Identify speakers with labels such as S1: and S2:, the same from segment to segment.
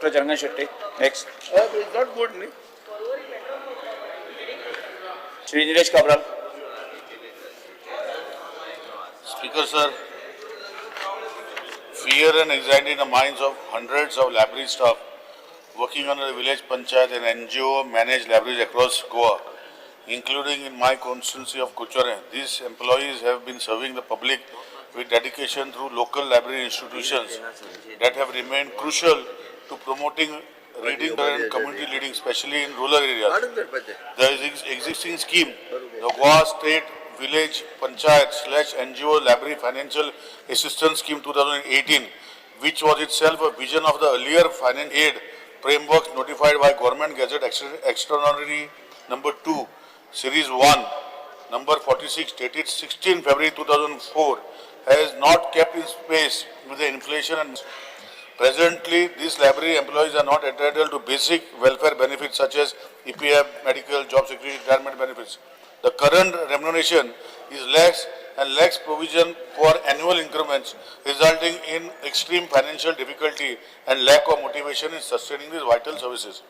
S1: Doctor Chandrashetty next.
S2: It's not good न्ही.
S1: Shri Nilesh Cabral.
S3: Speaker, sir, fear and anxiety in the minds of hundreds of library staff working under the village panchayat and NGO managed libraries across Goa, including in my constituency of Kuchore. These employees have been serving the public with dedication through local library institutions that have remained crucial to promoting reading and community leading, especially in rural areas.
S2: काडून धरपाचें.
S3: There is existing scheme, the Goa State Village Panchayat slash NGO Library Financial Assistance Scheme 2018, which was itself a vision of the earlier finance aid frameworks notified by Government Gazette Extraordinary Number 2, Series 1, Number 46, dated 16 February 2004, has not kept in pace with the inflation and presently, these library employees are not entitled to basic welfare benefits such as EPF, medical, job security, retirement benefits. The current remuneration is less and lacks provision for annual increments, resulting in extreme financial difficulty and lack of motivation in sustaining these vital services.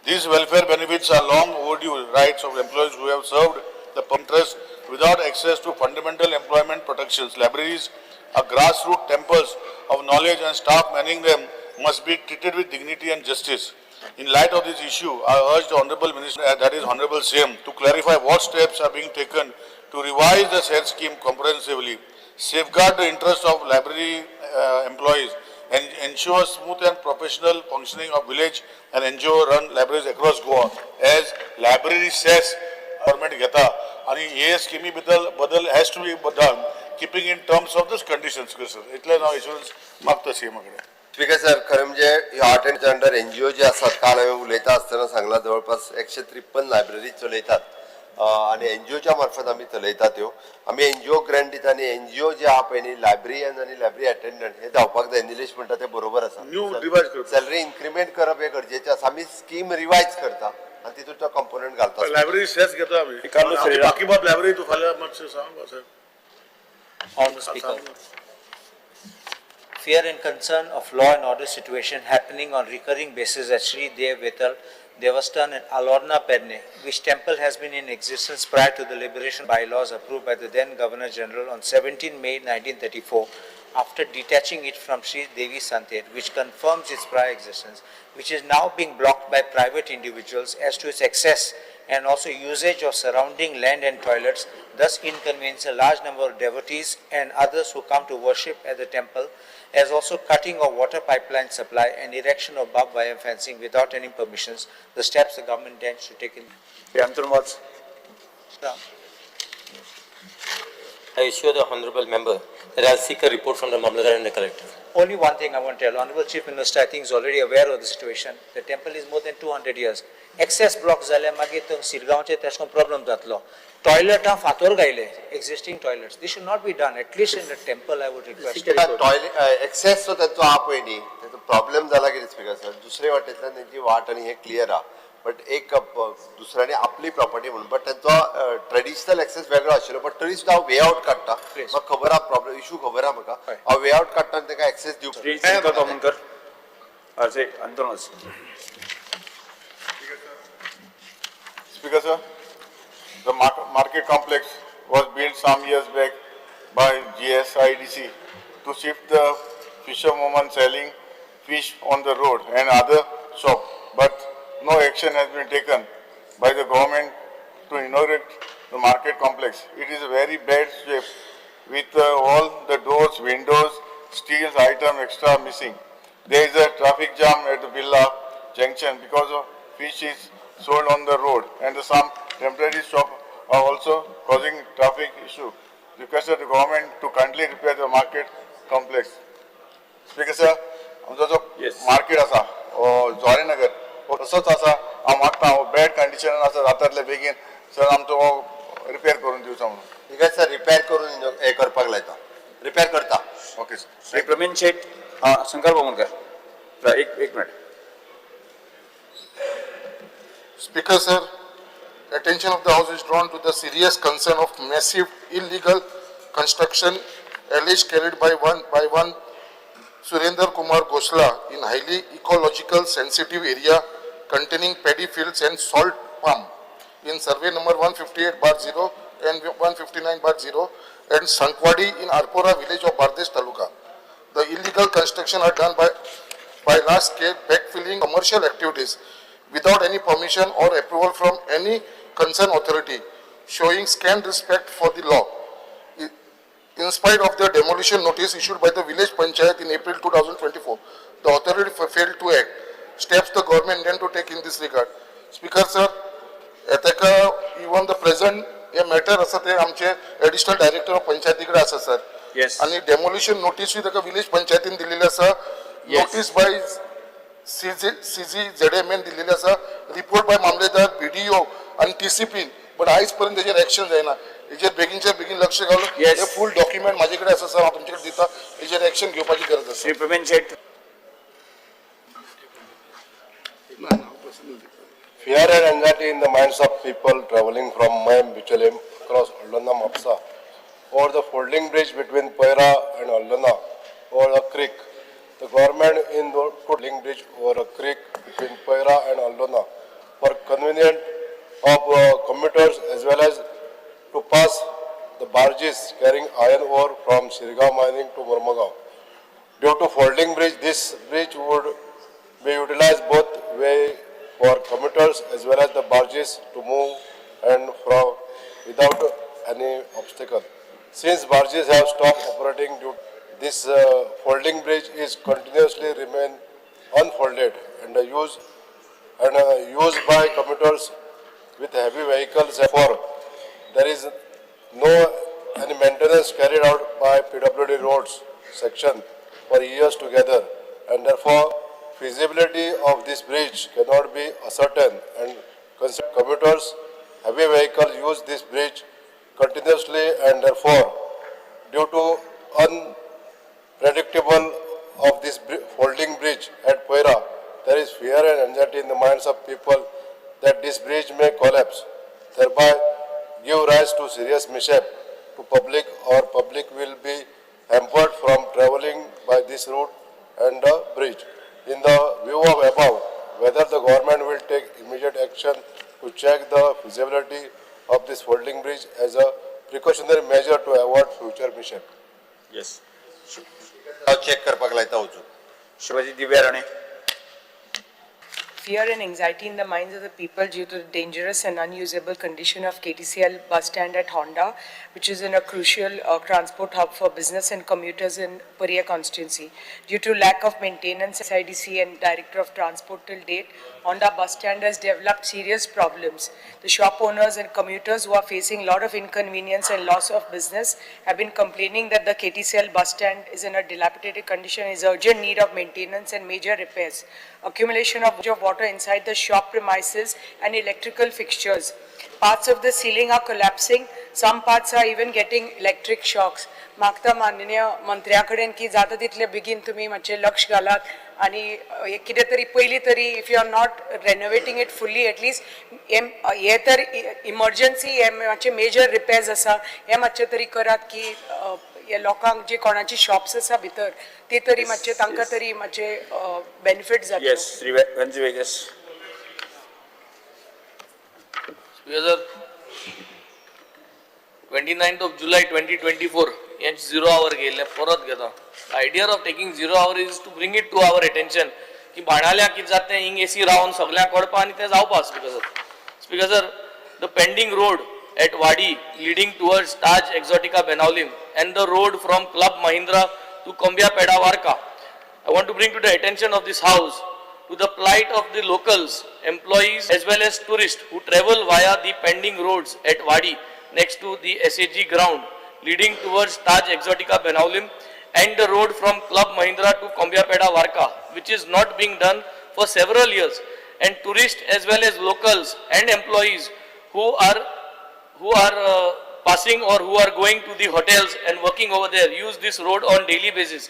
S3: These welfare benefits are long overdue rights of employees who have served the public interest without access to fundamental employment protections. Libraries are grassroots temples of knowledge and staff manning them must be treated with dignity and justice. In light of this issue, I urge the Honorable Minister, that is Honorable CM, to clarify what steps are being taken to revise the said scheme comprehensively, safeguard the interests of library employees, and ensure smooth and professional functioning of village and NGO-run libraries across Goa as library cess government घेता आणि हे स्किमी बद्दल बदल has to be done keeping in terms of this conditions. Sir, इतलें हांव assurance मागता सीएमा कडेन.
S2: स्पीकर सर, खरें म्हणजे art and under NGO जे आसात, काल हांवें उलयता आसतना सांगलां, जवळपास 153 लायब्ररी चलयतात आनी एनजीओच्या मार्फत आमी चलयतात त्यो. आमी एनजीओ ग्रँट दिता आनी एनजीओ जे आहा पळय न्ही, लायब्ररीयन आनी लायब्ररी अटेंडंट हे जावपाक जाय. निलेश म्हणटा ते बरोबर आसा.
S3: New revise करप.
S2: सॅलरी इन्क्रिमेंट करप हें गरजेचें आसा. आमी स्कीम रिवायज करता आनी तितून तो कंपोनंट घालता.
S3: लायब्ररी सेस घेता आमी.
S1: Ricardo Ferreira.
S3: बाकीबाब लायब्ररी तूं फाल्यां मातशें सांग साहेब.
S4: On Speaker. Fear and concern of law and order situation happening on recurring basis at Sri Dev Vetal Devasthan and Alorna Perne, which temple has been in existence prior to the liberation bylaws approved by the then Governor General on 17 May 1934, after detaching it from Sri Devi Santer, which confirms its prior existence, which is now being blocked by private individuals as to its access and also usage of surrounding land and toilets, thus inconvenience a large number of devotees and others who come to worship at the temple, as also cutting of water pipeline supply and erection of barbed wire fencing without any permissions, the steps the government intends to take in.
S1: Shri Anton Vaz.
S5: I assure the honorable member that I'll seek a report from the Mamlatdar and the collector.
S4: Only one thing I want to tell, Honorable Chief Minister, I think is already aware of the situation. The temple is more than 200 years. Access block जाल्यार मागीर थंय सिरगांवचे तेश करून problem जातलो. टॉयलेटां फातोर घायले, existing toilets. This should not be done, at least in the temple I would request.
S2: Toilet access जो तांचो आहा पळय न्ही, तेचो प्रॉब्लेम जाला कितें स्पीकर सर, दुसरे वाटेंतल्यान तेंची वाट आनी हें क्लियर आहा, बट एक दुसऱ्यांनी आपली प्रॉपर्टी म्हणून, बट तेंचो ट्रेडिशनल एक्सेस वेगळो आशिल्लो, बट तरी सुद्दां हांव वे आवट काडटा.
S4: Please.
S2: म्हाका खबर आहा, प्रॉब्लेम इशू खबर आहा म्हाका.
S4: हय.
S2: हांव वे आवट काडटा आनी तांकां एक्सेस दिवप.
S1: Shri Shankar Bamankar. Shri Anton Vaz.
S6: Speaker sir, the market complex was built some years back by GSIDC to shift the fisherwomen selling fish on the road and other shop, but no action has been taken by the government to inaugurate the market complex. It is a very bad shape with all the doors, windows, steel item extra missing. There is a traffic jam at the Villa junction because of fish is sold on the road and some temporary shop are also causing traffic issue. Requested the government to kindly repair the market complex. Speaker sir, आमचो जो
S1: Yes.
S6: Market आसा जुवारीनगर हो तसोच आसा. हांव मागता हो bad कंडिशनान आसा, जाता बेगीन सर आमचो हो रिपेर करून दिवचो म्हणून.
S2: स्पीकर सर, रिपेर करून हें करपाक लायता, रिपेर करता.
S6: Okay sir.
S1: Shri Praveen Shet. हा शंकर बामणकर, एक एक minute.
S7: Speaker, sir, attention of the House is drawn to the serious concern of massive illegal construction alleged carried by one Surendra Kumar Gosla in highly ecological sensitive area containing paddy fields and salt palm in survey number 158/0 and 159/0 and Sankwadi in Arpora village of Bardes Taluka. The illegal construction are done by large scale backfilling commercial activities without any permission or approval from any concerned authority, showing scant respect for the law. In spite of the demolition notice issued by the village panchayat in April 2024, the authority failed to act. Steps the government intend to take in this regard. Speaker sir, ताका even the present hey matter आसा ते आमचे additional director of पंचायती कडेन आसा sir.
S1: Yes.
S7: आनी demolition नोटीसूय ताका village पंचायतीन दिल्लेली आसा.
S1: Yes.
S7: Notice by CG ZMN दिल्लेली आसा, रिपोर्ट बाय मामलेदार, बीडीओ आनी टीसीपी, बट आयज पर्यंत तेजेर एक्शन जायना. हेजेर बेगीनच्या बेगीन लक्ष घालून
S1: Yes.
S7: हे फूल डॉक्युमेंट म्हाजे कडेन आसा सर, हांव तुमचे कडेन दिता. हेजेर एक्शन घेवपाची गरज आसा.
S1: श्री प्रवीण Shet.
S2: Fear and anxiety in the minds of people traveling from Mayem Bicholim across Aldona Mapsa over the folding bridge between Poira and Aldona over a creek. The government in the folding bridge over a creek between Poira and Aldona for convenient of commuters as well as to pass the barges carrying iron ore from Shirgaon mining to Mormugao. Due to folding bridge, this bridge would be utilized both way for commuters as well as the barges to move and from without any obstacle. Since barges have stopped operating due this folding bridge is continuously remain unfolded and used by commuters with heavy vehicles. Therefore, there is no any maintenance carried out by PWD roads section for years together, and therefore feasibility of this bridge cannot be ascertained, and commuters, heavy vehicles use this bridge continuously, and therefore due to unpredictable of this folding bridge at Poira, there is fear and anxiety in the minds of people that this bridge may collapse, thereby give rise to serious mishap to public, or public will be hampered from traveling by this route and the bridge. In the view of above, whether the government will take immediate action to check the feasibility of this folding bridge as a precautionary measure to avoid future mishap.
S1: Yes.
S2: हांव check करपाक लायता वचून.
S1: Shrimati Divya Rane.
S8: Fear and anxiety in the minds of the people due to the dangerous and unusable condition of KTCL bus stand at Honda, which is in a crucial transport hub for business and commuters in Paria constituency. Due to lack of maintenance, SIDC and Director of Transport till date, Honda bus stand has developed serious problems. The shop owners and commuters who are facing a lot of inconvenience and loss of business have been complaining that the KTCL bus stand is in a dilapidated condition, is urgent need of maintenance and major repairs. Accumulation of water inside the shop premises and electrical fixtures. Parts of the ceiling are collapsing, some parts are even getting electric shocks. मागता माननीय मंत्र्या कडेन की जाता तितले बेगीन तुमी मातशें लक्ष घालात आनी हे कितें तरी पयलीं तरी if you are not renovating it fully, at least हे तर इमर्जन्सी हे मातशे मेजर रिपेर्स आसा, हे मातशे तरी करात की हे लोकांक जे कोणाची शॉप्स आसा भितर ते तरी मातशे तांकां तरी मातशे बेनिफीट जातलो.
S1: Yes, Shri Venzy Viegas.
S9: Sir, 29th of July 2024 हेच झिरो our घेयल्लें परत घेता. Idea of taking zero hour is to bring it to our attention की बाणाल्या कितें जाता तें हिंग एसी रावन सगळ्यांक कळपा आनी तें जावपा. Speaker sir, speaker sir, the pending road at Wadi leading towards Taj Exotica Benaulim and the road from Club Mahindra to Kombia Peda Varca. I want to bring to the attention of this house to the plight of the locals, employees as well as tourists who travel via the pending roads at Wadi next to the SAG ground leading towards Taj Exotica Benaulim and the road from Club Mahindra to Kombia Peda Varca, which is not being done for several years, and tourists as well as locals and employees who are passing or who are going to the hotels and working over there use this road on daily basis.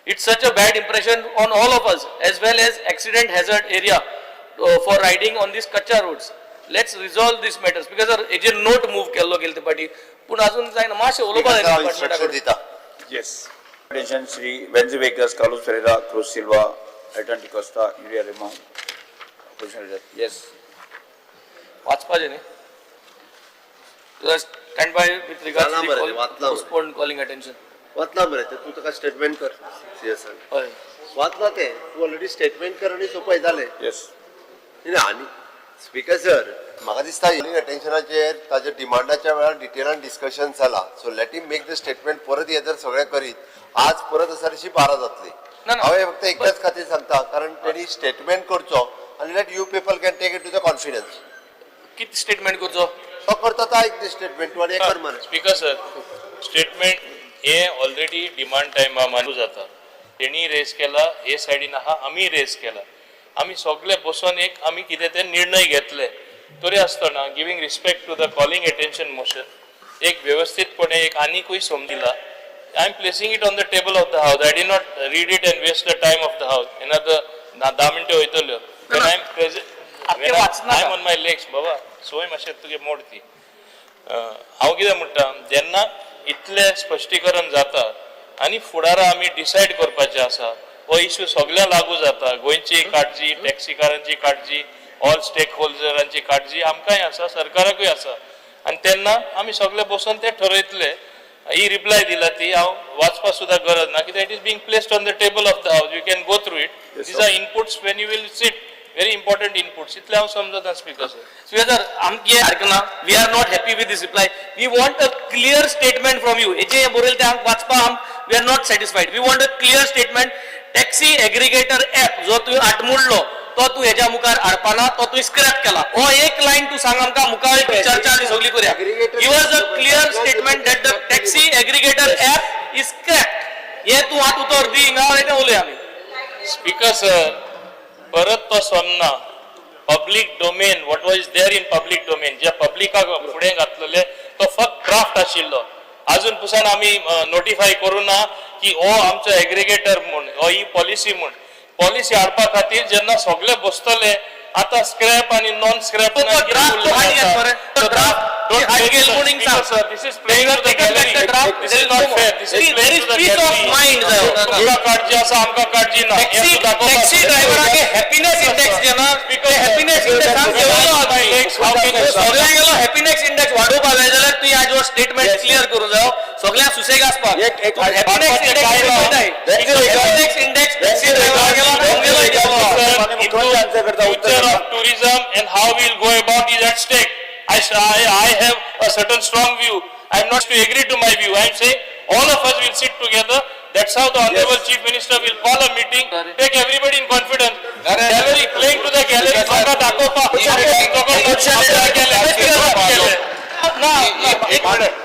S9: It's such a bad impression on all of us, as well as accident hazard area for riding on these kacha roads. Let's resolve these matters because sir, हेजेर note move केल्लो गेले ते पाटी पूण अजून जायना. मातशें उलोवपा जाय
S2: हांव
S9: department
S2: instruction
S9: कडेन.
S2: दिता.
S1: Yes. Attention Shri Venzy Veigas, Carlos Ferreira, Cruz Silva, Elton D'Costa, Uriah Lemong, opposition leader. Yes.
S9: वाचपाचें न्ही. Stand by with
S2: जालां मरे तें,
S9: रिगार्ड्स
S2: वाचलां मरे.
S9: Postpone calling attention.
S2: वतला मरे ते, तूं ताका स्टेटमेंट कर सीएसान.
S9: हय.
S2: वाचला ते, तूं ऑलरेडी स्टेटमेंट कर आनी सोंपय जालें.
S1: Yes.
S2: ना आनी स्पीकर सर, म्हाका दिसता अटेन्शनाचेर ताच्या डिमांडाच्या वेळार डिटेलान डिस्कशन जाला, so let him make the statement. परत हे जर सगळें करीत आज परत आसा तशी 12 जातली.
S9: ना, ना.
S2: हांवें फक्त एकदाच खातीर सांगता, कारण तेणी स्टेटमेंट करचो आनी let you people can take it to the confidence.
S9: कित स्टेटमेंट करचो?
S2: तो करता तो आयक ते स्टेटमेंट तूं आनी हें कर मरे.
S10: स्पीकर सर, स्टेटमेंट हे ऑलरेडी डिमांड टायमा मानू जाता. तेणी रेस केला हे सायडीन आहा, आमी रेस केला, आमी सगळे बसून एक आमी कितें ते निर्णय घेतले. तरी आसतना giving respect to the calling attention motion, एक व्यवस्थीतपणे एक आनीकूय समजिला. I am placing it on the table of the house. I did not read it and waste the time of the house. Another 10 मिनटां वयतल्यो. When I am present,
S9: आख्खें वाचनाका.
S10: I am on my legs बाबा, सोय मातशें तुगे मोड ती. हांव कितें म्हणटा, जेन्ना इतलें स्पश्टीकरण जाता आनी फुडारा आमी डिसायड करपाचें आसा, हो इश्यू सगळ्यांक लागू जाता. गोंयची काळजी, टॅक्सीकारांची काळजी, ऑल स्टेक होल्डरांची काळजी आमकांय आसा, सरकाराकूय आसा. आनी तेन्ना आमी सगळे बसून ते ठरयतले. ही रिप्लाय दिला ती हांव वाचपा सुद्दां गरज ना, कित्याक it is being placed on the table of the house. You can go through it. These are inputs when you will sit, very important inputs. इतलें हांव समजता स्पीकर सर.
S9: स्पीकर सर, आमची सारकें ना. We are not happy with this reply. We want a clear statement from you. हेजें हें बरयलें तें आमकां वाचपाक आम we are not satisfied. We want a clear statement. Taxi aggregator app जो तुवें आटमुडलो तो तूं हेज्या मुखार हाडपाना, तो तुवें स्क्रॅप केला. हो एक लायन तूं सांग आमकां, मुखार चर्चा आमी सगळी करुया. Give us a clear statement that the taxi aggregator app is scrap. हें तूं आतां उतर दी हिंगा आनी तें उलया आमी.
S10: स्पीकर सर, परत तो सोमना. Public domain, what was there in public domain, जे पब्लिकाक फुडें घातलेले तो फक्त ड्राफ्ट आशिल्लो. अजून पुसान आमी नोटिफाय करूं ना की हो आमचो एग्रीगेटर म्हूण, हो ही पॉलिसी म्हूण. पॉलिसी हाडपा खातीर जेन्ना सगळे बसतले, आतां स्क्रॅप आनी नॉन स्क्रॅप
S9: तो draft तो हाड घेत मरे. तो draft तो हाड घेत म्हूण हिंग सांग.
S10: Sir, this is playing to the gallery. This is not fair. This is
S9: See, there is peace of mind जायो.
S10: तुमकां काळजी आसा, आमकां काळजी ना. हें
S9: टॅक्सी
S10: तूं दाखोवपाक
S9: टॅक्सी ड्रायव्हराक हॅपीनेस इंडेक्स जे ना, ते हॅपीनेस इंडेक्स सगळ्यांक गेलो. हॅपीनेस इंडेक्स वाडोवपाक जाय जाल्यार तुवें आज हो स्टेटमेंट क्लियर करूंक जायो सगळ्यांक सुसेग आसपाक.
S1: एक- एक-
S9: happiness index, happiness index taxi ड्रायव्हराक गेलो, आमगेलो गेलो.
S1: मुख्यमंत्री answer करता, उत्तर
S10: Future
S1: करता.
S10: of tourism and how we'll go about is at stake. I have a certain strong view. I am not to agree to my view. I am saying all of us will sit together. That's how the honorable chief minister will call a meeting, take everybody in confidence. Gallery, playing to the gallery, म्हाका दाखोवपा.
S9: ना, एक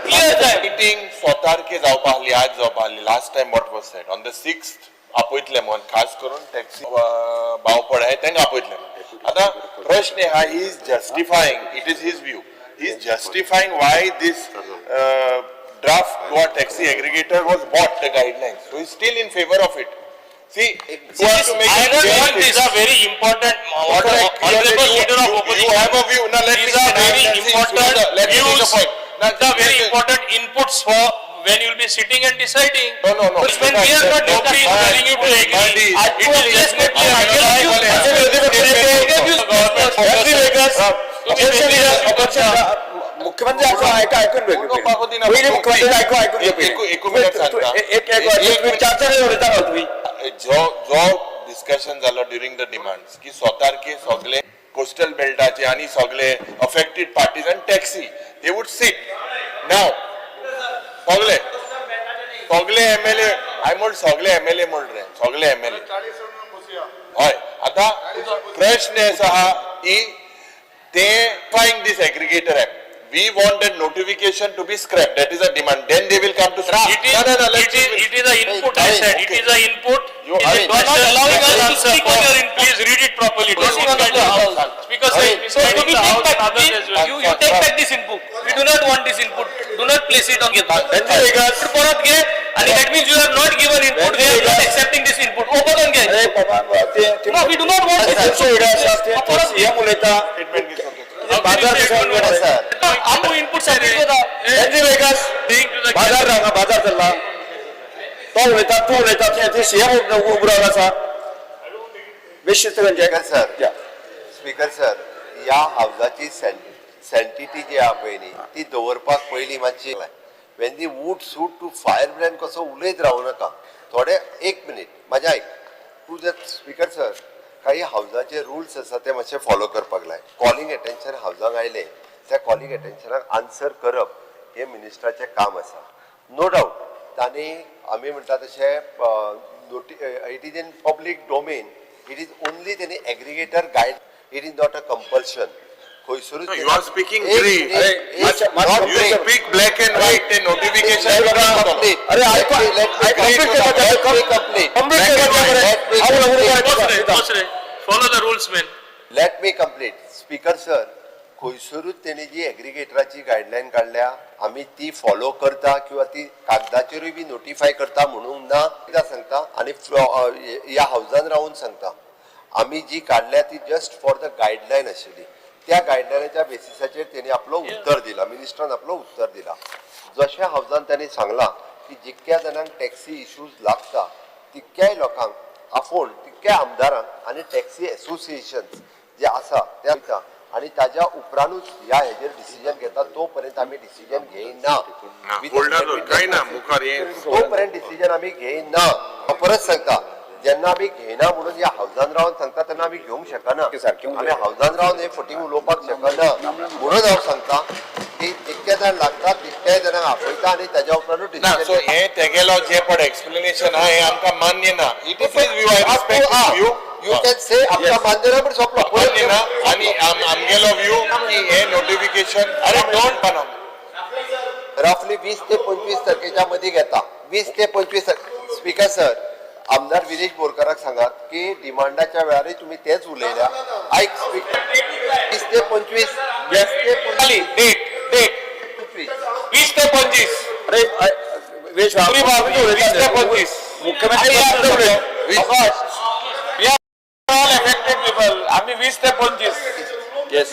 S9: clear जाय.
S6: Meeting स्वतारखे जावपा आहली, आज जावपा आहली. Last time what was said on the 6th आपयतले म्हूण, खास करून टॅक्सी भावपड आहे तांकां आपयतले म्हूण. आतां प्रश्न आहा, he is justifying, it is his view, he is justifying why this draft Goa taxi aggregator was bought the guidelines, so is still in favour of it. See, you have to make
S10: I
S6: it
S10: don't
S6: clear.
S10: want these are very important,
S6: Correct.
S10: honorable
S6: You-
S10: leader of
S6: you-
S10: opposition.
S6: You have a view. Now let me
S10: These are very
S6: see,
S10: important
S6: Sudha, let me make a
S10: views.
S6: point. Now,
S10: These are very important inputs for when you will be sitting and deciding.
S6: No, no, no.
S9: But when we are not
S10: Nobody is telling you to agree.
S9: It is just that we are-
S1: मुख्यमंत्री ऐकू ऐका, ऐकून घे पहिले. मुख्यमंत्री ऐकू, ऐकून घे पहिले.
S6: एक मिनिट सांगता.
S1: एक एक एक चार चार उलयता राव तुम्ही.
S6: जो जो डिस्कशन जालो ड्युरींग the demands की स्वतारखे सगळे कोस्टल बेल्टाचे आणि सगळे अफेक्टेड पार्टीज आणि टॅक्सी they would sit नाव. सगळे सगळे एमएलए, I म्हण सगळे एमएलए म्हण रे, सगळे एमएलए. हय, आता प्रश्न असो आहा की ते find this aggregator app, we want that notification to be scrap, that is a demand, then they will come to
S10: It is, it is, it is a input, I said, it is a input.
S6: You
S10: It is
S6: are
S10: not
S9: allowing us to
S10: answer
S9: speak on
S10: for-
S9: your input.
S10: Please read it properly. Don't
S9: Speak on
S10: insult
S9: the
S10: the house.
S9: house.
S10: Speaker sir,
S9: So
S10: misguiding
S9: we
S10: the
S9: take
S10: house
S9: back,
S10: and others as well.
S9: you take back this input. We do not want this input. Do not place it on.
S1: Vegas.
S9: परत घे आणि that means you have not given input. We are not accepting this input. ओ परत घे.
S1: अरे बाबा, ते
S9: No, we do not want this
S1: तुमचो
S9: input.
S1: वेगळं आसा, ते
S9: परत घे.
S1: सीएम उलयता. बाजार कसो
S2: सर.
S9: आमकां इनपुट सबमीट करता.
S1: Venzy Vegas
S10: Saying to the
S1: बाजार हांगा बाजार चल्ला. तो उलयता, तूं उलयता, ते सीएम उबो रावन आसा. बेशिस्त खंयचे.
S2: Speaker sir.
S1: या.
S2: स्पीकर सर, ह्या हावजाची सँक्टिटी जी आहा पळय न्ही, ती दवरपाक पयलीं मातशी when the wood suit to fire brand कसो उलयत रावूं नाका थोडे. एक मिनीट, म्हाजें आयक तूं. जर स्पीकर सर, काही हावजाचे रुल्स आसा, ते मातशे फॉलो करपाक लाय. कॉलिंग एटेन्शन हावजाक आयलें, त्या कॉलिंग एटेन्शनाक आन्सर करप हें मिनिस्टराचें काम आसा. नो डावट, तांणी आमी म्हणटा तशें it is in public domain. It is only तेणी aggregator guide, it is not a compulsion खंयसरूच.
S6: You are speaking grey.
S1: अरे,
S6: You speak black and white, ते notification.
S1: अरे, ऐकू, complete करपाचें,
S2: complete.
S1: Complete करपाचें मरे. हांव उलोवंक
S10: बस रे,
S1: जाय.
S10: बस रे. Follow the rules, man.
S2: Let me complete, Speaker sir. खंयसरूच तेणी जी एग्रिगेटराची गायडलायन काडल्या, आमी ती फॉलो करता किंवा ती कागदाचेरूय बी नोटिफाय करता म्हणूंक ना. एकदां सांगता आनी ह्या हावजान रावून सांगता, आमी जी काडल्या ती जस्ट फॉर the guideline आशिल्ली. त्या गायडलायनाच्या बेसिसाचेर तेणी आपलो उत्तर दिला, मिनिस्टरान आपलो उत्तर दिला. जशें हावजान तांणी सांगलां की जितक्या जाणांक टॅक्सी इश्यूज लागता तितक्याय लोकांक आफोवन, तितक्या आमदारांक आनी टॅक्सी एसोसिएशन जे आसा ते वयता आनी ताज्या उपरांतूच ह्या हेजेर डिसिजन घेता. तो पर्यंत आमी डिसिजन घेयना.
S6: होल्डार दवर, कांय ना मुखार हें.
S2: तोपर्यंत डिसिजन आमी घेयना. हांव परत सांगता, जेन्ना आमी घेयना म्हणून ह्या हावजान रावन सांगता तेन्ना आमी घेवंक शकना.
S1: सारकें उलयता.
S2: आमी हावजान रावन हे फटींग उलोवपाक शकना. म्हणून हांव सांगता की जितके जाण लागता तितक्याय जाणांक आपयता आनी ताज्या उपरांतूच
S6: ना, सो
S2: डिसिजन.
S6: हे तेगेलो जे पळय एक्सप्लेनेशन आहा, हे आमकां मान्य ना. It is view, I respect view.
S2: You can say आमकां मान्य ना, पण सोंपलो.
S6: मान्य ना आनी आमगेलो व्यू की हे नोटिफिकेशन, अरे don't बनम.
S2: रफली 20 ते 25 तारखेच्या मदीं घेता, 20 ते 25. स्पीकर सर, आमदार विरेश बोरकाराक सांगात की डिमांडाच्या वेळारय तुमी तेच उलयल्या. आयक स्पीकर, 20 ते 25, 20 ते 25.
S9: Date, date.
S2: 25.
S9: 20 ते 25.
S1: अरे, विरेश बाब,
S9: 20 ते 25.
S1: मुख्यमंत्री उलयता.
S9: We are all affected people. आम्ही 20 ते 25.
S1: येस.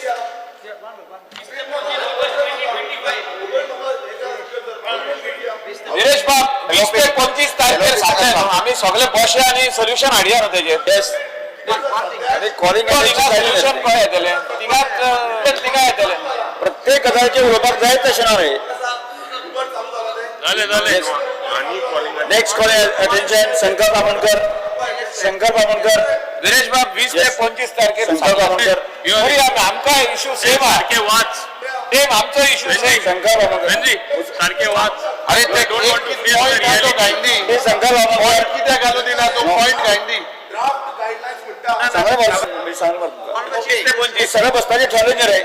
S9: विरेश बाब, 20 ते 25 तारखेर सांगले न्हू, आमी सगळे बशे आनी सोल्युशन हाडया न्हू तेजेर.
S1: येस, आनी कॉलिंग
S9: सोल्युशन कळ्ळें येतलें तिगाक, तिगा येतलें.
S1: प्रत्येक गजालीचेर उलोवपाक जाय तशें ना रे.
S10: जालें, जालें.
S6: आनी calling.
S1: Next call attention, Shankar Bamonkar, Shankar Bamonkar.
S9: Viresh बाब, वीस ते
S1: Yes.
S9: पंचवीस तारखेर.
S1: शंकर बामणकर.
S9: आमकां इश्यू सेम आहा.
S10: सारकें वाच.
S9: सेम आमचो इश्यू सेम.
S1: शंकर बामणकर.
S10: वेंझी, सारकें वाच.
S6: अरे ते
S10: Don't want to face the
S6: point आहा तो
S10: reality.
S6: घायन दी.
S1: हे शंकर बामणकर.
S6: पॉयंट कित्याक घालूं दिना तो पॉयंट घायन दी.
S1: सांगा बस, मी सांग मरे.
S9: 20 ते 25.
S1: सगळं बसपाचें ठरलं रे.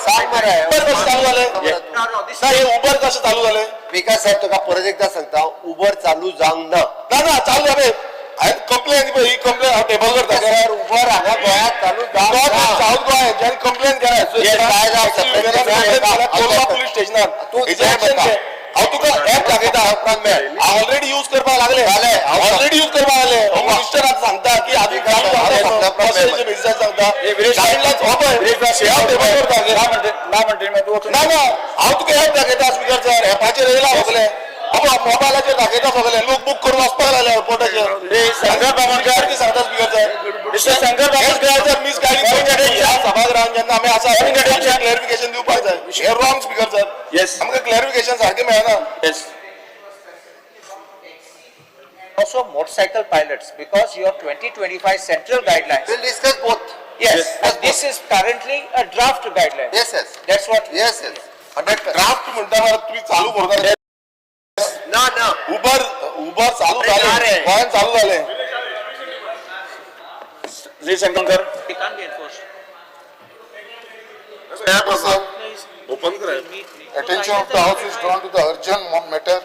S2: सांग मरे.
S7: उबर कशें चालू जालें ना हे? उबर कशें चालू जालें?
S2: स्पीकर साहेब, तुका परत एकदा सांगता, उबर चालू जावंक ना.
S7: ना ना, चालू जालें. हांवें कंप्लेन पळय, ही कंप्लेन हांव टेबल करता.
S2: सर, उबर हांगा गोंयांत चालू जावंक ना.
S7: साऊथ गोवा हेंच्यांनी कंप्लेन केला.
S2: Yes, काय जावं?
S7: कोलवा पुलीस स्टेशनार.
S2: तूं
S7: हेजें एक्शन घे. हांव तुका एप दाखयता.
S2: उपरांत मेळ.
S7: ऑलरेडी यूज करपाक लागले.
S2: जालें, हांव
S7: ऑलरेडी यूज करपाक लागले. मिनिस्टर आतां सांगता की आमी चालू जाता, मिनिस्टर सांगता गायडलायन्स हो पळय. हांव टेबल करता.
S1: ना म्हणते, ना म्हणते मग तू.
S7: ना ना, हांव तुका एप दाखयता स्पीकर सर. एपाचेर येयला सगलें. अबो मोबायलाचेर दाखयता सगलें. लोक बूक करून वचपाक लागले एअरपोर्टाचेर.
S1: हे शंकर बामणकर.
S7: कितें सांगता speaker sir?
S1: Mister Shankar Bamankar.
S7: Misguiding ह्या सभागृहान जेन्ना आमी आसा, क्लॅरिफिकेशन दिवपाक जाय. हे रॉंग स्पीकर सर.
S1: Yes.
S7: आमकां क्लॅरिफिकेशन सारकें मेळना.
S1: Yes.
S4: Also motorcycle pilots, because your 2025 central guidelines.
S2: We'll discuss both.
S4: Yes,
S2: Yes.
S4: but this is currently a draft guideline.
S2: Yes.
S4: That's what.
S2: Yes. 100%.
S7: Draft म्हणटा मरे, तुमी चालू करूं.
S2: ना ना.
S7: उबर, उबर चालू
S2: अरे ना
S7: जालें.
S2: रे.
S7: गोंयांत चालू जालें.
S1: Shri Shankar.
S4: It can't be enforced.
S7: App आसा.
S6: ओपन कर.
S7: Attention of the House is drawn to the urgent matter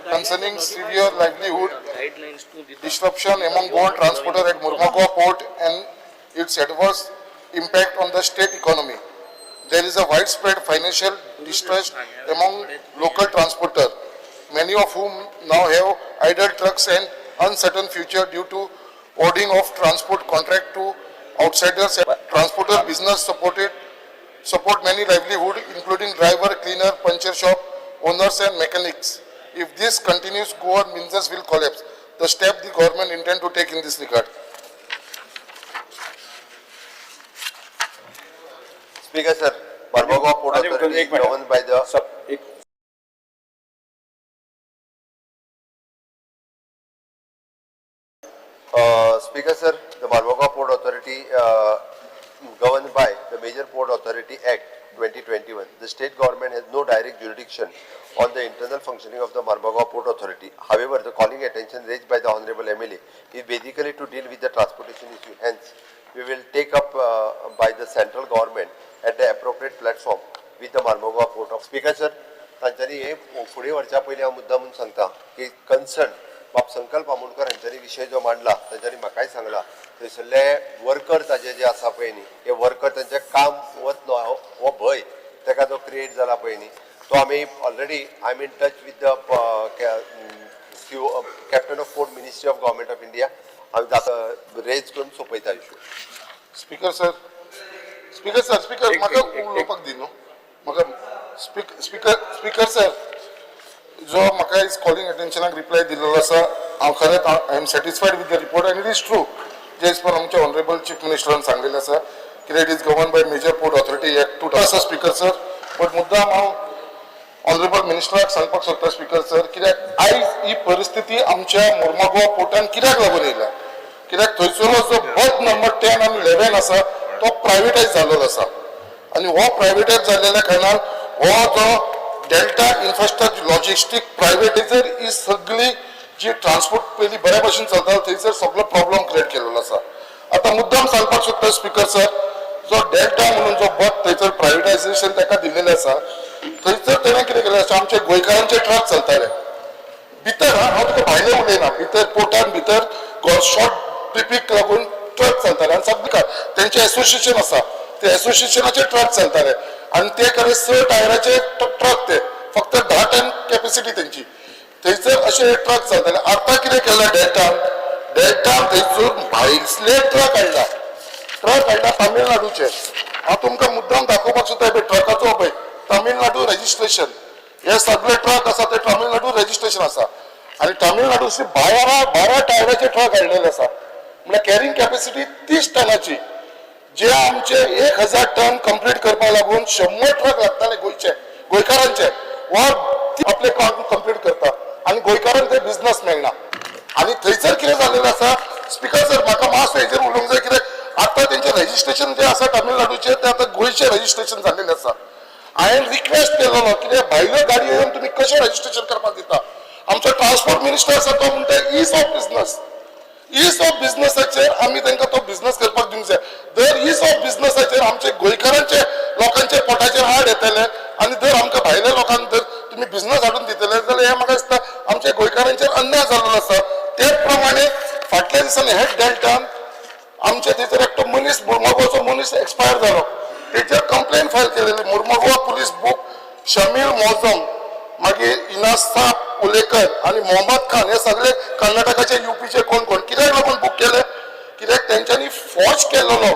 S7: concerning severe livelihood
S9: guidelines तूं दिता.
S7: Disruption among Goan transporter at Mormugao Port and its adverse impact on the state economy. There is a widespread financial distress among local transporters, many of whom now have idle trucks and uncertain future due to awarding of transport contract to outsiders. Transporter business support many livelihood, including driver, cleaner, puncture shop owners and mechanics. If this continues, Goa Minzas will collapse. The step the government intend to take in this regard.
S2: Speaker sir, Marmugao Port
S1: एक
S2: Authority
S1: minute.
S2: Govern by the
S1: एक
S2: Speaker sir, the Marmugao Port Authority governed by the Major Port Authority Act 2021. The state government has no direct jurisdiction on the internal functioning of the Marmugao Port Authority. However, the calling attention raised by the Honorable MLA is basically to deal with the transportation issue. Hence, we will take up by the central government at the appropriate platform with the Marmugao Port of. Speaker sir, तांच्यांनी हे फुडें व्हरच्या पयलीं हांव मुद्दाम म्हणून सांगता की concern बाब संकल्प आमोणकर हांच्यांनी विशय जो मांडला तांच्यांनी म्हाकाय सांगला थंयसरले वर्कर ताजे जे आसा पळय न्ही, हे वर्कर तांचें काम वतलो हो भंय ताका जो क्रिएट जाला पळय न्ही, तो आमी already I am in touch with the CO captain of port, ministry of government of India. आमी जाता रेज करून सोंपयता issue.
S7: Speaker sir, speaker sir, speaker
S1: एक-
S7: म्हाका
S1: एक- एक-
S7: उलोवपाक दी न्हू म्हाका. स्पीकर सर, जो म्हाका is calling अटेन्शनाक रिप्लाय दिलेलो आसा, हांव खरेंच I am satisfied with the report and it is true J as per आमच्या ऑनरेबल चीफ मिनिस्टरान सांगलेलें आसा कित्याक it is govern by Major Port Authority Act two आसा. स्पीकर सर, बट मुद्दाम हांव ऑनरेबल मिनिस्टराक सांगपाक सोदता स्पीकर सर, कित्याक आयज ही परिस्थिती आमच्या मुर्मागोवा पोर्टान कित्याक लागून येयल्या? कित्याक थंयसरलो जो बर्थ नंबर 10 आनी 11 आसा तो प्रायवेटायज जाल्लो आसा आनी हो प्रायवेटायज जाल्लेल्या कारणान हो जो डेल्टा इन्फ्रास्ट्रक्चर लॉजिस्टीक प्रायवेटायजर ही सगळी जी ट्रान्सपोर्ट पयलीं बऱ्या भशेन चलतालो थंयसर सगळो प्रॉब्लम क्रिएट केलेलो आसा. आतां मुद्दाम सांगपाक सोदता स्पीकर सर, जो डेल्टा म्हणून जो बर्थ थंयसर प्रायवेटायजेशन ताका दिल्लेलें आसा, थंयसर तेणें कितें केलें आसा, आमचे गोंयकारांचे ट्रक चलताले भितर. हा, हांव तुका भायलें उलयना, भितर पोर्टान भितर शॉर्ट ट्रिपीक लागून ट्रक चलताले आनी सगळे तेंचे एसोसिएशन आसा, ते एसोसिएशनाचे ट्रक चलताले आनी ते खरें 6 टायराचे ट्रक, ते फक्त 10 टन कॅपेसिटी तेंची. थंयसर अशे ट्रक चलताले. आतां कितें केलां डेल्टान, डेल्टान थंयसर भायले ट्रक हाडला, ट्रक हाडला तामिळनाडूचे. हांव तुमकां मुद्दाम दाखोवपाक सोदता पळय ट्रकाचो, पळय तामिळनाडू रजिस्ट्रेशन. हे सगळे ट्रक आसा ते तामिळनाडू रजिस्ट्रेशन आसा आनी तामिळनाडूची 12 टायराचे ट्रक हाडलेले आसा, म्हळ्यार कॅरिंग कॅपेसिटी 30 टनाची. जे आमचे 1000 टन कंप्लीट करपाक लागून 100 ट्रक लागताले गोंयचे, गोंयकारांचे, वा आपले काम कंप्लीट करता आनी गोंयकारांक ते बिझनस मेळना. आनी थंयसर कितें जाल्लेलें आसा स्पीकर सर, म्हाका मातसो हेजेर उलोवंक जाय, कित्याक आतां तेंचें रजिस्ट्रेशन जें आसा तामिळनाडूचें तें आतां गोंयचें रजिस्ट्रेशन जाल्लेलें आसा. हांवें रिक्वेस्ट केलेलो कित्याक भायल्यो गाडयो येवन तुमी कशें रजिस्ट्रेशन करपाक दिता? आमचो ट्रान्सपोर्ट मिनिस्टर आसा तो म्हणटा ease of business. Ease of बिझनसाचेर आमी तांकां तो बिझनस करपाक दिवंक जाय. दर is of बिझनसाचेर आमचे गोंयकारांचे लोकांचे पोटाचेर आड येतले आनी जर आमकां भायल्या लोकांक जर तुमी बिझनस हाडून दितले जाल्यार हें म्हाका दिसता आमच्या गोंयकारांचेर अन्याय जाल्लो आसा. तेच प्रमाणे फाटल्या दिसांनी हेच डेल्टान आमचे थंयसर एकटो मनीस, मुर्मगांवचो मनीस एक्सपायर जालो, तेचेर कंप्लेन फायल केलेली. मुर्मगांव पुलीस बूक शमील मोजम, मागीर इनासाब उलेकर आनी मोहम्मद खान हे सगळे कर्नाटकाचे, युपीचे कोण कोण कित्याक लागून बूक केले? कित्याक तेंच्यांनी फॉर्ज केलेलो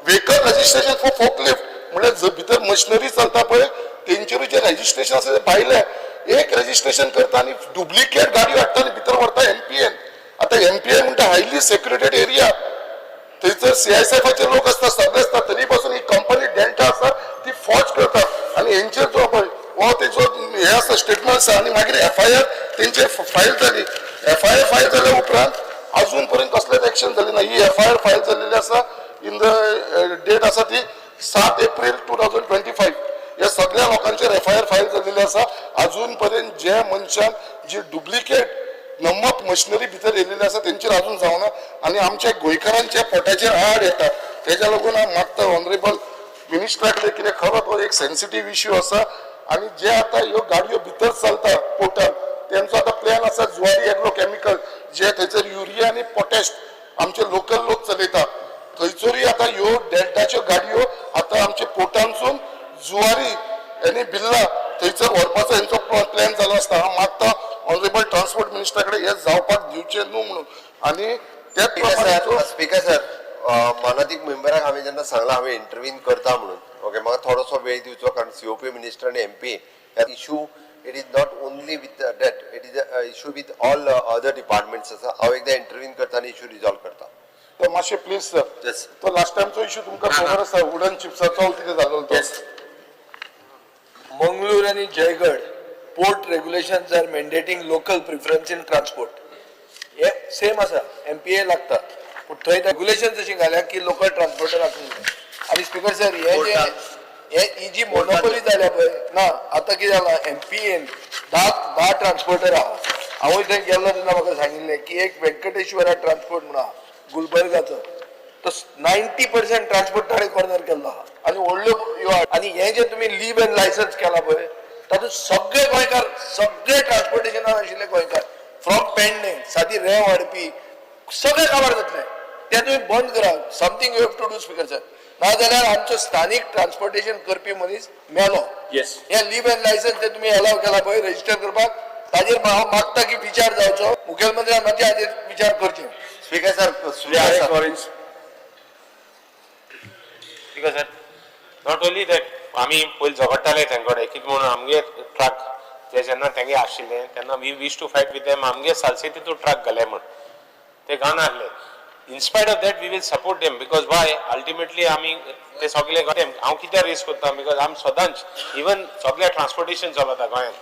S7: व्हेकल रजिस्ट्रेशन फॉर फोकलिफ्ट, म्हणल्यार भितर मशिनरी चलता पळय तेंचेरूय जे रजिस्ट्रेशन आसा ते भायले एक रजिस्ट्रेशन करता आनी डुप्लिकेट गाडी हाडटा आनी भितर व्हरता एमपीएन. आतां एमपीएन म्हणटा हायली सेक्युरेटेड एरिया, थंयसर सीआयएसएफाचे लोक आसता, सगळे आसता, तरी पासून ही कंपनी डेल्टा आसा ती फॉर्ज करता आनी हेंचेर जो पळय हो तेजो हे आसा स्टेटमेंट आसा आनी मागीर एफआयआर तेंचेर फायल जाली. एफआयआर फायल जाल्या उपरांत अजून पर्यंत कसलेच एक्शन जालें ना. ही एफआयआर फायल जाल्लेली आसा, इन the date आसा ती 7 एप्रील 2025. ह्या सगळ्या लोकांचेर एफआयआर फायल जाल्लेली आसा. अजून पर्यंत जे मनशान जी डुप्लिकेट नमक मशिनरी भितर येयलेली आसा तेंचेर अजून जावना आनी आमच्या गोंयकारांच्या पोटाचेर आड येता. तेज्या लागून हांव मागता ऑनरेबल मिनिस्टरा कडेन, कितें खरो तो एक सेन्सिटीव इश्यू आसा आनी जे आतां ह्यो गाडयो भितर चलता पोर्टान तेंचो आतां प्लॅन आसा जुवारी एग्रो केमिकल जे थंयसर युरिया आनी पोटॅश आमचे लोकल लोक चलयता, थंयसरूय आतां ह्यो डेल्टाच्यो गाडयो आतां आमच्या पोर्टानसून जुवारी आनी बिल्ला थंयसर व्हरपाचो हेंचो प्लॅन जालो आसता. हांव मागता ऑनरेबल ट्रान्सपोर्ट मिनिस्टरा कडेन हें जावपाक दिवचें न्हू म्हणून आनी त्याच प्रमाणे
S2: स्पीकर सर, मानादीक मेंबराक हांवें जेन्ना सांगलां हांवें इंटरवीन करता म्हणून, ओके, म्हाका थोडोसो वेळ दिवचो कारण सीओपी मिनिस्टर आनी एमपी ह्या issue It is not only with that, it is a issue with all other departments आसा. हांव एकदां इंटरवीन करता आनी इशू रिजॉल्व करता.
S7: तो मातशें प्लीज सर.
S2: Yes.
S7: तो लास्ट टायमचो इशू तुमकां खबर आसा, वुडन चिप्साचो कितें जालोलो तो.
S2: येस.
S11: Mangalore आणि Jaigad port regulations are mandating local preference in transport. हे सेम आसा, एमपीए लागता, पूण थंय रेग्युलेशन अशी घाल्या की लोकल ट्रान्सपोर्टर आसूंक जाय. आनी स्पीकर सर, हे जे हे ही जी मोनोपोली जाल्या पळय ना, आतां कितें जालां, एमपीएन 10 ट्रान्सपोर्टर आहा. हांवूय थंय गेल्लो तेन्ना म्हाका सांगिल्लें की एक व्यंकटेश्वरा ट्रान्सपोर्ट म्हणून आहा गुलबर्गाचो, तो 90% ट्रान्सपोर्ट ताणें कॉर्नर केल्लो आहा आनी व्हडल्यो ह्यो. आनी हें जें तुमी लीव एंड लायसन्स केलां पळय, तातूंत सगळे गोंयकार, सगळे ट्रान्सपोर्टेशनान आशिल्ले गोंयकार फ्रॉम पेडणे सादी रेंव हाडपी सगळे काबार जातले. तें तुमी बंद करा. Something you have to do, speaker sir, नाजाल्यार आमचो स्थानीक ट्रान्सपोर्टेशन करपी मनीस मेलो.
S1: Yes.
S11: हें लीव एंड लायसन्स ते तुमी अलाव केला पळय रजिस्टर करपाक, ताजेर हांव मागता की विचार जावचो, मुखेलमंत्र्यान मातशें हाजेर विचार करचे.
S2: Speaker sir,
S1: Shri R A Lawrence.
S10: Because sir, not only that, आमी पयलीं झगडटाले तेंचे कडेन कितें म्हणून आमगे ट्रक ते जेन्ना तेंगे आशिल्ले तेन्ना we wish to fight with them, आमगे सालसेतीतून ट्रक घाले म्हण ते घालनासले. In spite of that we will support them, because why, ultimately आमी ते सगळे हांव कित्याक रेस करता, because आमी सदांच इवन सगळे ट्रान्सपोर्टेशन चलता गोंयांत,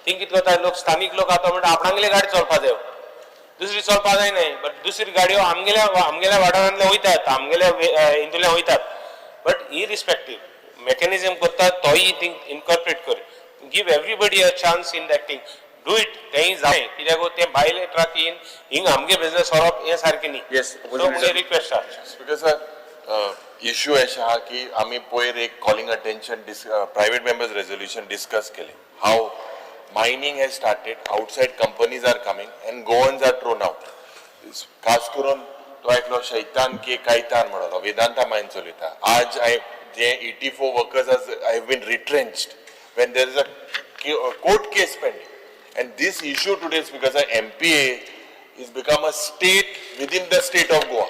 S10: थिंग कितें करता लोक, स्थानीक लोक आतां म्हणटा आपणागेले गाडी चलपा जाय, दुसरी चलपा जायना, बट दुसरी गाडयो आमगेल्या आमगेल्या वाठारांतल्या वयतात, आमगेल्या हितूंतल्यान वयतात. बट इरिस्पेक्टीव मेकॅनिजम करता तोय थिंग इनकॉर्पोरेट कर, give everybody a chance in that thing, do it. तेंय जाय कित्याक ते भायले ट्रक येवन हिंग आमगे बिजनेस व्हरप हें सारकें न्ही.
S1: Yes,
S10: सो मुगे रिक्वेस्ट आहा.
S6: स्पीकर सर, इश्यू अशें आहा की आमी पयर एक calling attention private members resolution discuss केलें, how mining has started, outside companies are coming and Goans are thrown out. खास करून तो एकलो शैतान के कायतान म्हणलो वेदांता मायन चलयता. आज I J 84 workers have been retrenched when there is a court case pending. And this issue today is because the MPA is become a state within the state of Goa.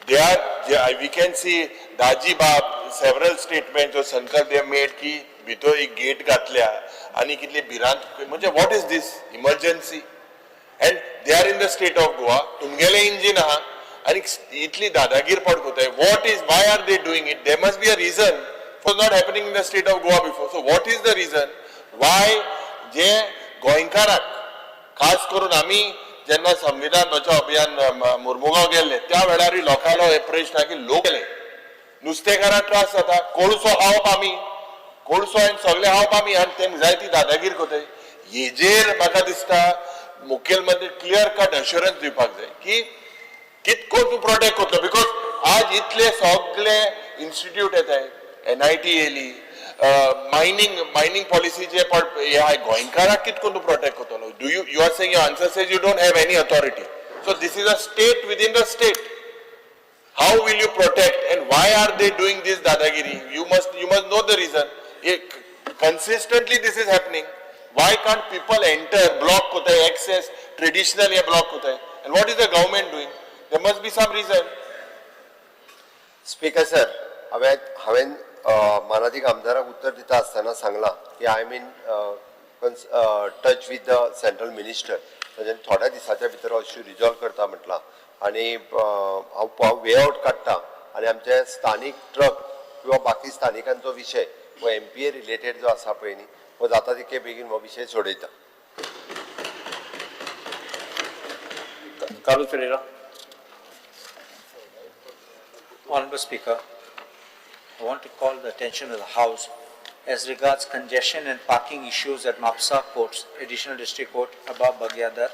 S6: They are, we can see Daji Bab, several statements or sankalp they have made की भितर एक get घातल्या आणि कितली भिरांत, म्हणजे what is this emergency, and they are in the state of Goa. तुमगेले engine आहा आणि इतली दादागीर पड कोताय. What is, why are they doing it? There must be a reason for not happening in the state of Goa before. So what is the reason why जे गोंयकाराक, खास करून आमी जेन्ना संविधान बचाव अभियान मुर्मुगांव गेल्ले त्या वेळारूय लोकांलो हे प्रश्न आहा की लोक गेले नुस्तेकारांक त्रास जाता, कोळसो खावप आमी, कोळसो आनी सगळें खावप आमी, आनी तेंकां जाय ती दादागीर कोताय. हेजेर म्हाका दिसता मुखेलमंत्री क्लियर कट अश्युरन्स दिवपाक जाय की कितको तूं प्रोटेक्ट करतलो, because आज इतले सगळे इन्स्टिट्यूट येताय, एनआयटी येयली, मायनींग मायनींग पॉलिसीचे हे आहा, गोंयकाराक कितको तूं प्रोटेक्ट करतलो? Do you you are saying, your answer says you don't have any authority. So this is a state within the state. How will you protect and why are they doing this dadagiri? You must know the reason. Consistently this is happening. Why can't people enter? Block होता है access, traditional ये block होता है, and what is the government doing? There must be some reason.
S2: Speaker sir, हांवें मानादीक आमदाराक उत्तर दिता आसतना सांगलां की I am in touch with the central minister. म्हणजे थोड्या दिसाच्या भितर हो इश्यू रिजॉल्व करता म्हटलां आनी हांव हांव वे आवट काडटा आनी आमचे स्थानीक ट्रक किंवा बाकी स्थानिकांचो विशय हो एमपीए रिलेटेड जो आसा पळय न्ही, हो जाता तितके बेगीन हो विशय सोडयता.
S1: Carlos Ferreira.
S4: Honorable Speaker, I want to call the attention of the House as regards congestion and parking issues at Mapsa Courts, Additional District Court above Bagyadar,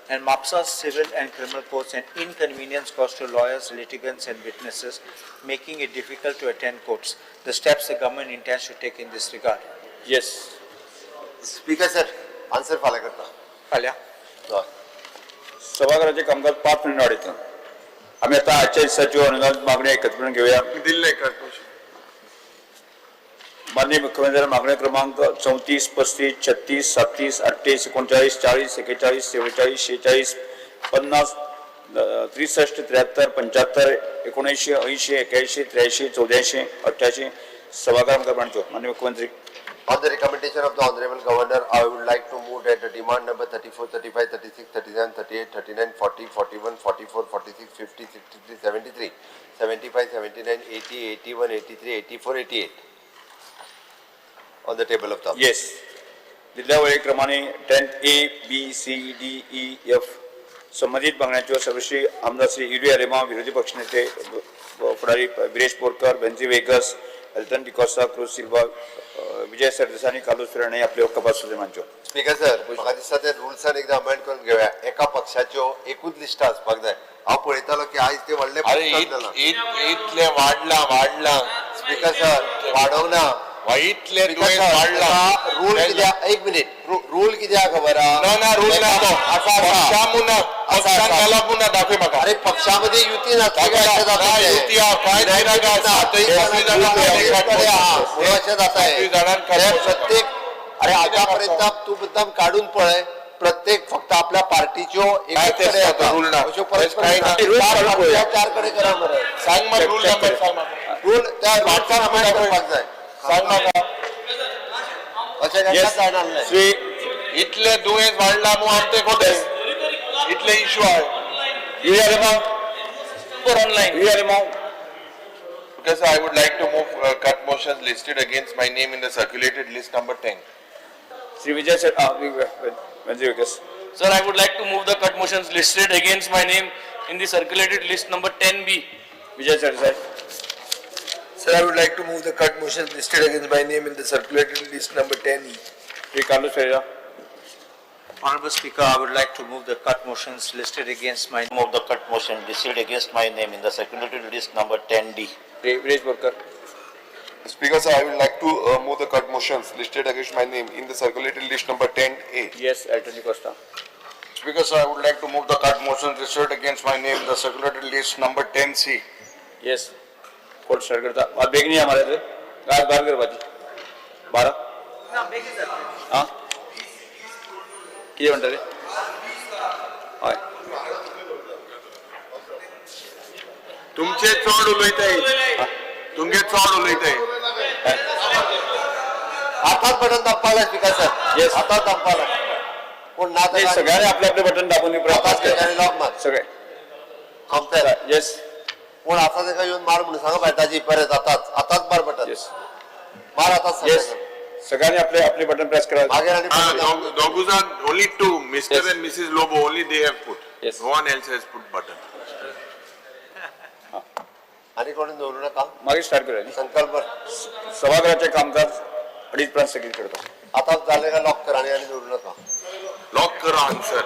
S4: and Mapsa Civil and Criminal Courts, and inconvenience caused to lawyers, litigants and witnesses, making it difficult to attend courts. The steps the government intends to take in this regard.
S1: Yes.
S2: Speaker sir, answer फाल्यां करता.
S4: फाल्यां.
S2: हय.
S1: सभाघराचे कामकाज 5 minute वाडयता. आमी आतां आजच्या दिसाच्यो अनुदान मागण्यो एकत्रपणे घेवया.
S6: दिल्ले.
S1: माननीय मुख्यमंत्री, मागण्यो क्रमांक 34, 35, 36, 37, 38, 39, 40, 41, 44, 46, 50, 63, 73, 75, 79, 80, 81, 83, 84, 88 सभाघरांत मांडच्यो. माननीय मुख्यमंत्री.
S2: On the recommendation of the Honorable Governor, I would like to move that the demand number 34, 35, 36, 37, 38, 39, 40, 41, 44, 46, 50, 63, 73, 75, 79, 80, 81, 83, 84, 88 on the table of the
S1: yes. दिल्ल्या वळेक्रमाने 10 A B C D E F संबंधित मागण्यांच्यो सर्वश्री आमदार श्री युरी आलेमांव, विरोधी पक्षनेते फुडारी विरेश बोरकर, बेन्झी वेगस, एल्टन डिकॉस्टा, क्रूज सिल्वा, विजय सरदेसाय आनी कार्लोस फिराणे आपल्यो कपात सुचोवण्यो मांडच्यो.
S2: स्पीकर सर, म्हाका दिसता ते रुल्सान एकदां अमेंड करून घेवया. एका पक्षाच्यो एकूच लिस्टां आसपाक जाय. हांव पळयतालो की आयज ते व्हडले
S6: अरे
S2: पुस्तक जालां.
S6: इतले वाडला वाडला.
S2: स्पीकर सर, वाडोवंक ना.
S6: इतले दुयेंस वाडला.
S2: रूल कित्याक, एक मिनीट, रूल कित्याक खबर आहा?
S6: ना ना, रूल ना तो.
S2: आसा आसा.
S6: पक्षा मुना
S2: आसा,
S6: पक्षान
S2: आसा.
S6: घालप मुना, दाखय म्हाका.
S2: अरे पक्षामध्ये युती नासली काय अशें जाता
S6: ना
S2: तें?
S6: युती आहा, काय
S2: United
S6: जायना,
S2: ना,
S6: सातय
S2: सातय
S6: जाणांक
S2: कडे आहा, म्हणून अशें जाता
S6: सातूय जाणांक
S2: हें.
S6: काडून
S2: प्रत्येक, अरे आतापर्यंत तूं मुद्दाम काडून पळय, प्रत्येक फक्त आपल्या पार्टीच्यो
S6: काय
S2: एकूच
S6: तेच
S2: कडे
S6: ना,
S2: येता.
S6: रूल ना.
S2: अश्यो परत
S6: तेच काय ना.
S1: रूल
S2: चार
S1: काडून पळोवया.
S2: चार कडेन करा मरे.
S6: सांग मग
S1: Check,
S6: rule
S1: check
S6: number
S1: करूया.
S6: सांग म्हाका.
S2: रूल त्या रुल्सान अमेंड करपाक जाय.
S6: सांग म्हाका.
S2: अशें केन्नाच
S1: येस
S2: जायना आसलें.
S1: श्री
S6: इतले दुयेंस वाडला मु आमचे कोते इतले इश्यू आहे.
S1: Yuri Alemao.
S9: Online.
S1: Yuri Alemao.
S6: Because I would like to move cut motions listed against my name in the circulated list number 10.
S1: Shri Vijay Venzy Viegas.
S9: Sir, I would like to move the cut motions listed against my name in the circulated list number 10B.
S1: Vijay Sardesai.
S11: Sir, I would like to move the cut motions listed against my name in the circulated list number 10E.
S1: Shri Carlos Ferreira.
S4: Honorable Speaker, I would like to move the cut motions listed against my
S5: Move the cut motion listed against my name in the circulated list number 10D.
S1: Shri Viresh Borkar.
S12: Speaker sir, I would like to move the cut motions listed against my name in the circulated list number 10A.
S1: Yes, Elton D'Costa.
S6: Speaker sir, I would like to move the cut motions listed against my name in the circulated list number 10C.
S1: Yes. Court start करता. आज बेगीन या मरे रे. रात bar करपाची. 12. आं, कितें म्हणटा रे? हय.
S6: तुमचे चड उलयताय, तुमगे चड उलयताय.
S2: आतांच बटन दाबपाक जाय स्पीकर सर.
S1: Yes.
S2: आतांच दाबपाक जाय. कोण ना
S1: नाही, सगळ्यांनी आपले आपले बटन दाबून
S2: आतांच सगळ्यांनी लॉक मार.
S1: सगळे.
S2: सोंपते.
S1: येस.
S2: कोण आसा ताका येवन मार म्हणून सांगा बाय परत आतांच आतांच मार बटन.
S1: येस.
S2: मार आतांच
S1: येस.
S2: सगळ्यांनी.
S1: सगळ्यांनी आपले आपले बटन प्रेस करा.
S2: मागीर आनी बटन दाब.
S6: दोगुजान only two, Mr.
S1: Yes.
S6: and Mrs. Lobo, only they have put.
S1: Yes.
S6: No one else has put button.
S2: आनी कोणी दवरू नका.
S1: मागीर स्टार्ट करूया न्ही.
S2: संकल्प.
S1: सभागृहाचे कामकाज 2:30 उपरांत स्थगीत करता.
S2: आतांच जालें काय लॉक कर आनी आनी दवरू नका.
S6: लॉक करा आन्सर.